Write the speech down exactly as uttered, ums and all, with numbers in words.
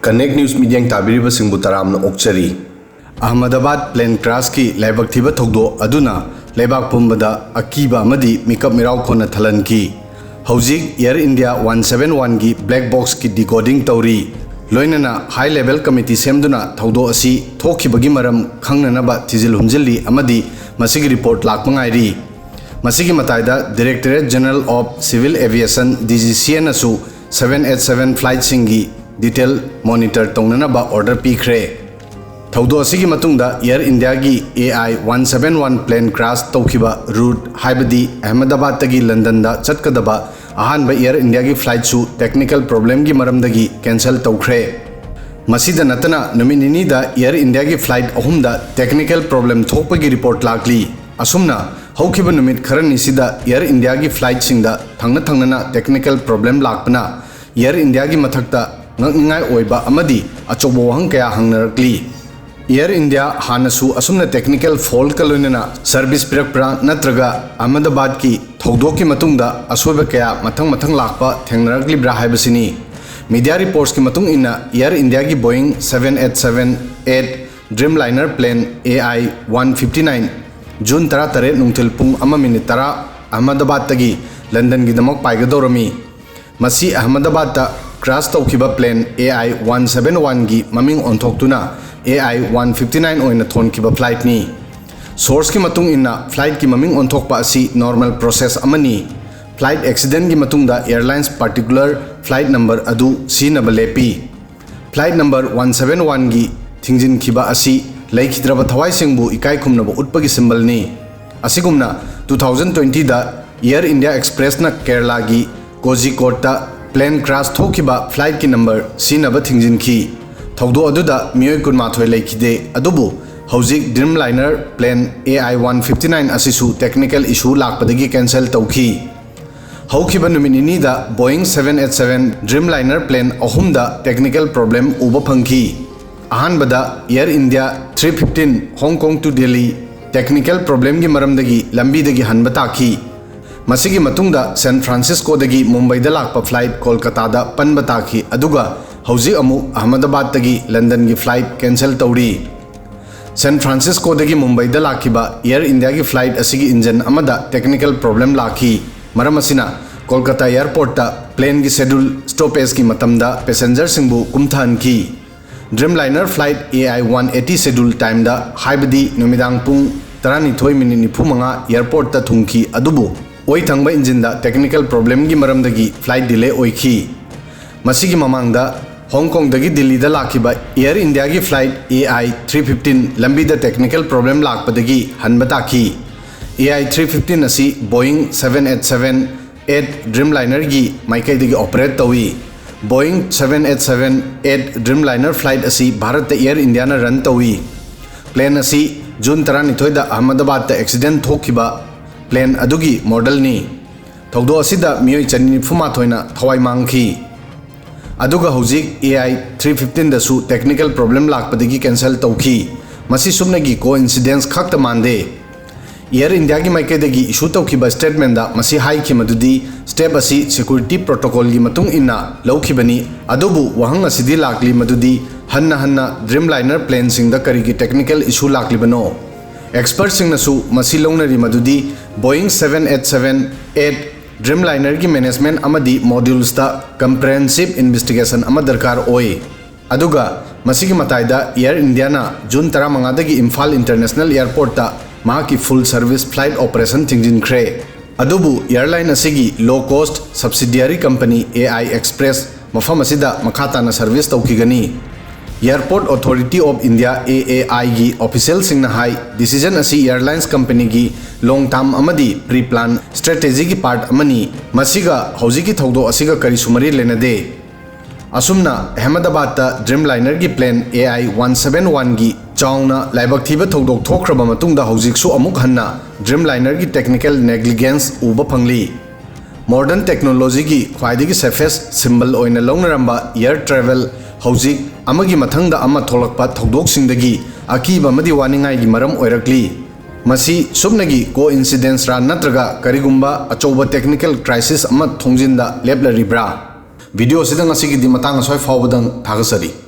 Connect News ꯃꯤꯠꯌꯦꯡ ꯇꯥꯕꯤꯔꯤꯕꯁꯤꯡꯕꯨ ꯇꯔꯥꯝꯅ ꯑꯣꯛꯆꯔꯤ꯫ Ahmedabad plane crashꯀꯤ ꯂꯥꯏꯕꯛ ꯊꯤꯕ ꯊꯧꯗꯣꯛ ꯑꯗꯨꯅ ꯂꯩꯕꯥꯛ ꯄꯨꯝꯕꯗ ꯑꯀꯤꯕ ꯑꯃꯗꯤ ꯃꯤꯀꯞ ꯃꯤꯔꯥꯎ ꯈꯣꯟꯅ ꯊꯜꯍꯟꯈꯤ꯫ ꯍꯧꯖꯤꯛ Air India one seven oneꯒꯤ black boxꯀꯤ decoding ꯇꯧꯔꯤ꯫ ꯂꯣꯏꯅꯅ high level committee ꯁꯦꯝꯗꯨꯅ ꯊꯧꯗꯣꯛ ꯑꯁꯤ ꯊꯣꯛꯈꯤꯕꯒꯤ ꯃꯔꯝ ꯈꯪꯅꯅꯕ ꯊꯤꯖꯤꯜ ꯍꯨꯝꯖꯤꯜꯂꯤ ꯑꯃꯗꯤ ꯃꯁꯤꯒꯤ report ꯂꯥꯛꯄ ꯉꯥꯏꯔꯤ꯫ ꯃꯁꯤꯒꯤ ꯃꯇꯥꯏꯗ Directorate General of Civil Aviation, DGCAꯅꯁꯨ seven eight seven flightꯁꯤꯡꯒꯤ detail monitor ꯇꯧꯅꯅꯕ order ꯄꯤꯈ꯭ꯔꯦ꯫ ꯊꯧꯗꯣꯛ ꯑꯁꯤꯒꯤ ꯃꯇꯨꯡꯗ Air Indiaꯒꯤ AI one seven one plane crash ꯇꯧꯈꯤꯕ route, ꯍꯥꯏꯕꯗꯤ ꯑꯍꯃꯗꯥꯕꯥꯗꯇꯒꯤ ꯂꯟꯗꯟꯗ ꯆꯠꯀꯗꯕ ꯑꯍꯥꯟꯕ Air Indiaꯒꯤ flightꯁꯨ technical problemꯒꯤ ꯃꯔꯝꯗꯒꯤ cancel ꯇꯧꯈ꯭ꯔꯦ꯫ ꯃꯁꯤꯗ ꯅꯠꯇꯅ ꯅꯨꯃꯤꯠ ꯅꯤꯅꯤꯗ Air Indiaꯒꯤ flight ꯑꯍꯨꯝꯗ technical problem ꯊꯣꯛꯄꯒꯤ report ꯂꯥꯛꯂꯤ꯫ ꯑꯁꯨꯝꯅ ꯍꯧꯈꯤꯕ ꯅꯨꯃꯤꯠ ꯈꯔꯅꯤꯁꯤꯗ Air Indiaꯒꯤ flightꯁꯤꯡꯗ ꯊꯪꯅ ꯊꯪꯅꯅ technical problem ꯂꯥꯛꯄꯅ Air Indiaꯒꯤ ꯃꯊꯛꯇ ꯉꯛꯅꯤꯡꯉꯥꯏ ꯑꯣꯏꯕ ꯑꯃꯗꯤ ꯑꯆꯧꯕ ꯋꯥꯍꯪ ꯀꯌꯥ ꯍꯪꯅꯔꯛꯂꯤ꯫ Air India ꯍꯥꯟꯅꯁꯨ ꯑꯁꯨꯝꯅ technical faultꯀ ꯂꯣꯏꯅꯅ service ꯄꯤꯔꯛꯄ꯭ꯔꯥ, ꯅꯠꯇ꯭ꯔꯒ ꯑꯍꯃꯗꯥꯕꯥꯗꯀꯤ ꯊꯧꯗꯣꯛꯀꯤ ꯃꯇꯨꯡꯗ ꯑꯁꯣꯏꯕ ꯀꯌꯥ ꯃꯊꯪ ꯃꯊꯪ ꯂꯥꯛꯄ ꯊꯦꯡꯅꯔꯛꯂꯤꯕ꯭ꯔꯥ ꯍꯥꯏꯕꯁꯤꯅꯤ꯫ Media reportsꯀꯤ ꯃꯇꯨꯡ ꯏꯟꯅ, Air Indiaꯒꯤ Boeing seven eight seven eight Dreamliner plane AI one fifty nine June ꯇꯔꯥꯇꯔꯦꯠ ꯅꯨꯡꯊꯤꯜ ꯄꯨꯡ ꯑꯃ minute ꯇꯔꯥ ꯑꯍꯃꯗꯥꯕꯥꯗꯇꯒꯤ ꯂꯟꯗꯟꯒꯤꯗꯃꯛ ꯄꯥꯏꯒꯗꯧꯔꯝꯃꯤ꯫ ꯃꯁꯤ ꯑꯍꯃꯗꯥꯕꯥꯗꯇ crash ꯇꯧꯈꯤꯕ plane AI one seven oneꯒꯤ ꯃꯃꯤꯡ ꯑꯣꯟꯊꯣꯛꯇꯨꯅ AI one fifty nine ꯑꯣꯏꯅ ꯊꯣꯟꯈꯤꯕ flightꯅꯤ꯫ Sourceꯀꯤ ꯃꯇꯨꯡ ꯏꯟꯅ, flightꯀꯤ ꯃꯃꯤꯡ ꯑꯣꯟꯊꯣꯛꯄ ꯑꯁꯤ normal process ꯑꯃꯅꯤ꯫ Flight accidentꯀꯤ ꯃꯇꯨꯡꯗ airlines particular flight number ꯑꯗꯨ ꯁꯤꯖꯤꯟꯅꯕ ꯂꯦꯞꯄꯤ꯫ Flight number one seven oneꯒꯤ ꯊꯤꯡꯖꯤꯟꯈꯤꯕ ꯑꯁꯤ ꯂꯩꯈꯤꯗ꯭ꯔꯕ ꯊꯋꯥꯏꯁꯤꯡꯕꯨ ꯏꯀꯥꯏ ꯈꯨꯝꯅꯕ ꯎꯠꯄꯒꯤ symbolꯅꯤ꯫ ꯑꯁꯤꯒꯨꯝꯅ two thousand twentyꯗ Air India Expressꯅ ꯀꯦꯔꯂꯥꯒꯤ ꯀꯣꯖꯤꯀꯣꯠꯇ plane crash ꯊꯣꯛꯈꯤꯕ flightꯀꯤ number ꯁꯤꯖꯤꯟꯅꯕ ꯊꯤꯡꯖꯤꯟꯈꯤ꯫ ꯊꯧꯗꯣꯛ ꯑꯗꯨꯗ ꯃꯤꯑꯣꯏ ꯀꯨꯟꯃꯥꯊꯣꯏ ꯂꯩꯈꯤꯗꯦ, ꯑꯗꯨꯕꯨ ꯍꯧꯖꯤꯛ Dreamliner plane AI one fifty nine ꯑꯁꯤꯁꯨ technical issue ꯂꯥꯛꯄꯗꯒꯤ cancel ꯇꯧꯈꯤ꯫ ꯍꯧꯈꯤꯕ ꯅꯨꯃꯤꯠ ꯅꯤꯅꯤꯗ Boeing seven eight seven Dreamliner plane ꯑꯍꯨꯝꯗ technical problem ꯎꯕ ꯐꯪꯈꯤ꯫ ꯑꯍꯥꯟꯕꯗ Air India three fifteen Hong Kong to Delhi technical problemꯒꯤ ꯃꯔꯝꯗꯒꯤ ꯂꯝꯕꯤꯗꯒꯤ ꯍꯟꯕ ꯇꯥꯈꯤ꯫ ꯃꯁꯤꯒꯤ ꯃꯇꯨꯡꯗ San Franciscoꯗꯒꯤ ꯃꯨꯝꯕꯩꯗ ꯂꯥꯛꯄ flight ꯀꯣꯜꯀꯇꯥꯗ ꯄꯟꯕ ꯇꯥꯈꯤ, ꯑꯗꯨꯒ ꯍꯧꯖꯤꯛ ꯑꯃꯨꯛ ꯑꯍꯃꯗꯥꯕꯥꯗꯇꯒꯤ ꯂꯟꯗꯟꯒꯤ flight cancel ꯇꯧꯔꯤ꯫ ꯁꯦꯟ ꯐ꯭ꯔꯥꯟꯁꯤꯁꯀꯣꯗꯒꯤ ꯃꯨꯝꯕꯩꯗ ꯂꯥꯛꯈꯤꯕ Air Indiaꯒꯤ flight ꯑꯁꯤꯒꯤ engine ꯑꯃꯗ technical problem ꯂꯥꯛꯈꯤ꯫ ꯃꯔꯝ ꯑꯁꯤꯅ ꯀꯣꯜꯀꯇꯥ airportꯇ planeꯒꯤ schedule stoppageꯀꯤ ꯃꯇꯝꯗ passengerꯁꯤꯡꯕꯨ ꯀꯨꯝꯊꯍꯟꯈꯤ꯫ Dreamliner flight A I one eighty schedule timeꯗ, ꯍꯥꯏꯕꯗꯤ ꯅꯨꯃꯤꯗꯥꯡ ꯄꯨꯡ ꯇꯔꯥꯅꯤꯊꯣꯏ minute ꯅꯤꯐꯨꯃꯉꯥ airportꯇ ꯊꯨꯡꯈꯤ, ꯑꯗꯨꯕꯨ ꯑꯣꯏ ꯊꯪꯕ engineꯗ technical problemꯒꯤ ꯃꯔꯝꯗꯒꯤ flight delay ꯑꯣꯏꯈꯤ꯫ ꯃꯁꯤꯒꯤ ꯃꯃꯥꯡꯗ ꯍꯣꯡꯀꯣꯡꯗꯒꯤ ꯗꯤꯜꯂꯤꯗ ꯂꯥꯛꯈꯤꯕ Air Indiaꯒꯤ flight A I three fifteen ꯂꯝꯕꯤꯗ technical problem ꯂꯥꯛꯄꯗꯒꯤ ꯍꯟꯕ ꯇꯥꯈꯤ꯫ A I three fifteen ꯑꯁꯤ Boeing seven eight seven eight Dreamlinerꯒꯤ ꯃꯥꯏꯀꯩꯗꯒꯤ operate ꯇꯧꯏ꯫ Boeing seven eight seven eight Dreamliner flight ꯑꯁꯤ ꯚꯥꯔꯠꯇ Air Indiaꯅ run ꯇꯧꯏ꯫ Plane ꯑꯁꯤ ꯖꯨꯟ ꯇꯔꯥꯅꯤꯊꯣꯏꯗ ꯑꯍꯃꯗꯥꯕꯥꯗꯇ accident ꯊꯣꯛꯈꯤꯕ plane ꯑꯗꯨꯒꯤ modelꯅꯤ꯫ ꯊꯧꯗꯣꯛ ꯑꯁꯤꯗ ꯃꯤꯑꯣꯏ ꯆꯅꯤ ꯅꯤꯐꯨ ꯃꯥꯊꯣꯏꯅ ꯊꯋꯥꯏ ꯃꯥꯡꯈꯤ꯫ ꯑꯗꯨꯒ ꯍꯧꯖꯤꯛ A I three fifteenꯗꯁꯨ technical problem ꯂꯥꯛꯄꯗꯒꯤ cancel ꯇꯧꯈꯤ꯫ ꯃꯁꯤ ꯁꯨꯞꯅꯒꯤ coincidence ꯈꯛꯇ ꯃꯥꯟꯗꯦ꯫ Air Indiaꯒꯤ ꯃꯥꯏꯀꯩꯗꯒꯤ issue ꯇꯧꯈꯤꯕ statementꯗ ꯃꯁꯤ ꯍꯥꯏꯈꯤ ꯃꯗꯨꯗꯤ step ꯑꯁꯤ security protocolꯒꯤ ꯃꯇꯨꯡ ꯏꯟꯅ ꯂꯧꯈꯤꯕꯅꯤ, ꯑꯗꯨꯕꯨ ꯋꯥꯍꯪ ꯑꯁꯤꯗꯤ ꯂꯥꯛꯂꯤ ꯃꯗꯨꯗꯤ ꯍꯟꯅ ꯍꯟꯅ Dreamliner planeꯁꯤꯡꯗ ꯀꯔꯤꯒꯤ technical issue ꯂꯥꯛꯂꯤꯕꯅꯣ? Expertꯁꯤꯡꯅꯁꯨ ꯃꯁꯤ ꯂꯧꯅꯔꯤ ꯃꯗꯨꯗꯤ Boeing seven eight seven eight Dreamlinerꯒꯤ management ꯑꯃꯗꯤ modulesꯇ comprehensive investigation ꯑꯃ ꯗꯔꯀꯥꯔ ꯑꯣꯏ꯫ ꯑꯗꯨꯒ ꯃꯁꯤꯒꯤ ꯃꯇꯥꯏꯗ Air Indiaꯅ ꯖꯨꯟ ꯇꯔꯥꯃꯉꯥꯗꯒꯤ ꯏꯝꯐꯥꯜ International Airportꯇ ꯃꯍꯥꯛꯀꯤ full service flight operation ꯊꯤꯡꯖꯤꯟꯈ꯭ꯔꯦ꯫ ꯑꯗꯨꯕꯨ airline ꯑꯁꯤꯒꯤ low cost subsidiary company A I Express ꯃꯐꯝ ꯑꯁꯤꯗ ꯃꯈꯥ ꯇꯥꯅ service ꯇꯧꯈꯤꯒꯅꯤ꯫ Airport Authority of India, A A Iꯒꯤ officialꯁꯤꯡꯅ high, decision ꯑꯁꯤ airlines companyꯒꯤ long term ꯑꯃꯗꯤ pre-plan strategyꯒꯤ part ꯑꯃꯅꯤ꯫ ꯃꯁꯤꯒ ꯍꯧꯖꯤꯛꯀꯤ ꯊꯧꯗꯣꯛ ꯑꯁꯤꯒ ꯀꯔꯤꯁꯨ ꯃꯔꯤ ꯂꯩꯅꯗꯦ꯫ ꯑꯁꯨꯝꯅ ꯑꯍꯃꯗꯥꯕꯥꯗꯇ Dreamlinerꯒꯤ plane A I one seven oneꯒꯤ ꯆꯥꯎꯅ ꯂꯥꯏꯕꯛ ꯊꯤꯕ ꯊꯧꯗꯣꯛ ꯊꯣꯛꯈ꯭ꯔꯕ ꯃꯇꯨꯡꯗ ꯍꯧꯖꯤꯛꯁꯨ ꯑꯃꯨꯛ ꯍꯟꯅ Dreamlinerꯒꯤ technical negligence ꯎꯕ ꯐꯪꯂꯤ꯫ Modern technologyꯒꯤ ꯈ꯭ꯋꯥꯏꯗꯒꯤ safest symbol ꯑꯣꯏꯅ ꯂꯧꯅꯔꯝꯕ air travel ꯍꯧꯖꯤꯛ ꯑꯃꯒꯤ ꯃꯊꯪꯗ ꯑꯃ ꯊꯣꯛꯂꯛꯄ ꯊꯧꯗꯣꯛꯁꯤꯡꯗꯒꯤ ꯑꯀꯤꯕ ꯑꯃꯗꯤ ꯋꯥꯅꯤꯡꯉꯥꯏꯒꯤ ꯃꯔꯝ ꯑꯣꯏꯔꯛꯂꯤ꯫ ꯃꯁꯤ ꯁꯨꯞꯅꯒꯤ coincidenceꯔꯥ ꯅꯠꯇ꯭ꯔꯒ ꯀꯔꯤꯒꯨꯝꯕ ꯑꯆꯧꯕ technical crisis ꯑꯃ ꯊꯣꯡꯖꯤꯟꯗ ꯂꯦꯞꯂꯔꯤꯕ꯭ꯔꯥ? ꯚꯤꯗꯤꯑꯣꯁꯤꯗ ꯉꯁꯤꯒꯤꯗꯤ ꯃꯇꯥꯡ ꯑꯁ꯭ꯋꯥꯏ ꯐꯥꯎꯕꯗꯪ ꯊꯥꯒꯠꯆꯔꯤ꯫